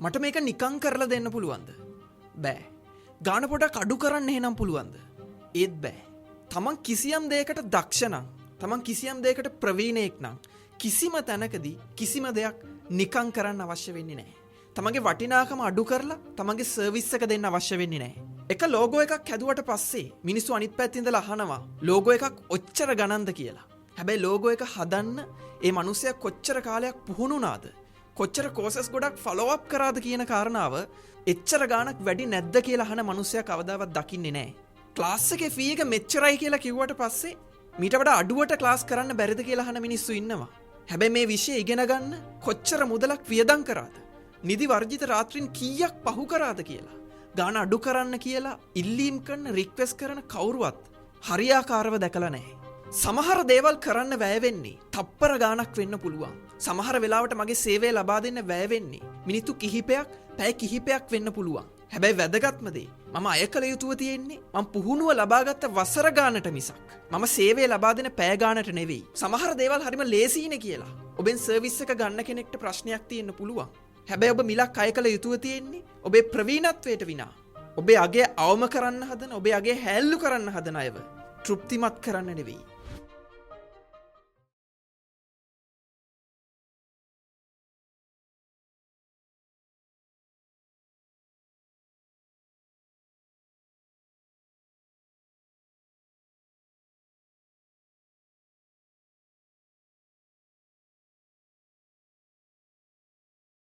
මට මේක නිකං කරලා දෙන්න පුළුවන්ද? බෑ. ගාන පොඩක් අඩු කරන්න එහෙනම් පුළුවන්ද? ඒත් බෑ. තමන් කිසියම් දෙයකට දක්ෂ නම්, තමන් කිසියම් දෙයකට ප්‍රවීණයෙක් නම්, කිසිම තැනකදී කිසිම දෙයක් නිකං කරන්න අවශ්‍ය වෙන්නේ නෑ. තමන්ගේ වටිනාකම අඩු කරලා තමන්ගේ සර්විස් එක දෙන්න අවශ්‍ය වෙන්නේ නෑ. එක ලෝගෝ එකක් හැදුවට පස්සේ මිනිස්සු අනිත් පැත්තේ ඉඳලා අහනවා ලෝගෝ එකක් ඔච්චර ගණන්ද කියලා. හැබැයි ලෝගෝ එක හදන්න ඒ මනුස්සයා කොච්චර කාලයක් පුහුණු වුණාද? කොච්චර කෝසස් ගොඩක් ෆලෝ අප් කරාද කියන කාරණාව එච්චර ගාණක් වැඩි නැද්ද කියලා අහන මනුස්සයා කවදාවත් දකින්නේ නෑ. ක්ලාස් එකේ ෆී එක මෙච්චරයි කියලා කිව්වට පස්සේ මීට වඩා අඩුවට ක්ලාස් කරන්න බැරිද කියලා අහන මිනිස්සු ඉන්නවා. හැබැයි මේ විෂය ඉගෙන ගන්න කොච්චර මුදලක් වියදම් කරාද? නිදි වර්ජිත රාත්‍රීන් කීයක් පහු කරාද කියලා. ගාන අඩු කරන්න කියලා ඉල්ලීම් කරන, රික්වෙස්ට් කරන කවුරුවත් හරියාකාරව දැකලා නැහැ. සමහර දේවල් කරන්න වැය වෙන්නේ තප්පර ගාණක් වෙන්න පුළුවන්. සමහර වෙලාවට මගේ සේවය ලබා දෙන්න වැය වෙන්නේ මිනිත්තු කිහිපයක්, පැය කිහිපයක් වෙන්න පුළුවන්. හැබැයි වැදගත්ම දේ මම අය කළ යුතුව තියෙන්නේ මම පුහුණුව ලබාගත්ත වසර ගානට මිසක් මම සේවය ලබා දෙන පැය ගානට නෙවෙයි. සමහර දේවල් හරිම ලේසියිනේ කියලා ඔබෙන් සර්විස් එක ගන්න කෙනෙක්ට ප්‍රශ්නයක් තියෙන්න පුළුවන්. හැබැයි ඔබ මිලක් අය කළ යුතුව තියෙන්නේ ඔබේ ප්‍රවීණත්වයට විනා ඔබේ අගය අවම කරන්න හදන, ඔබේ අගය හැල්ලු කරන්න හදන අයව තෘප්තිමත් කරන්න නෙවෙයි.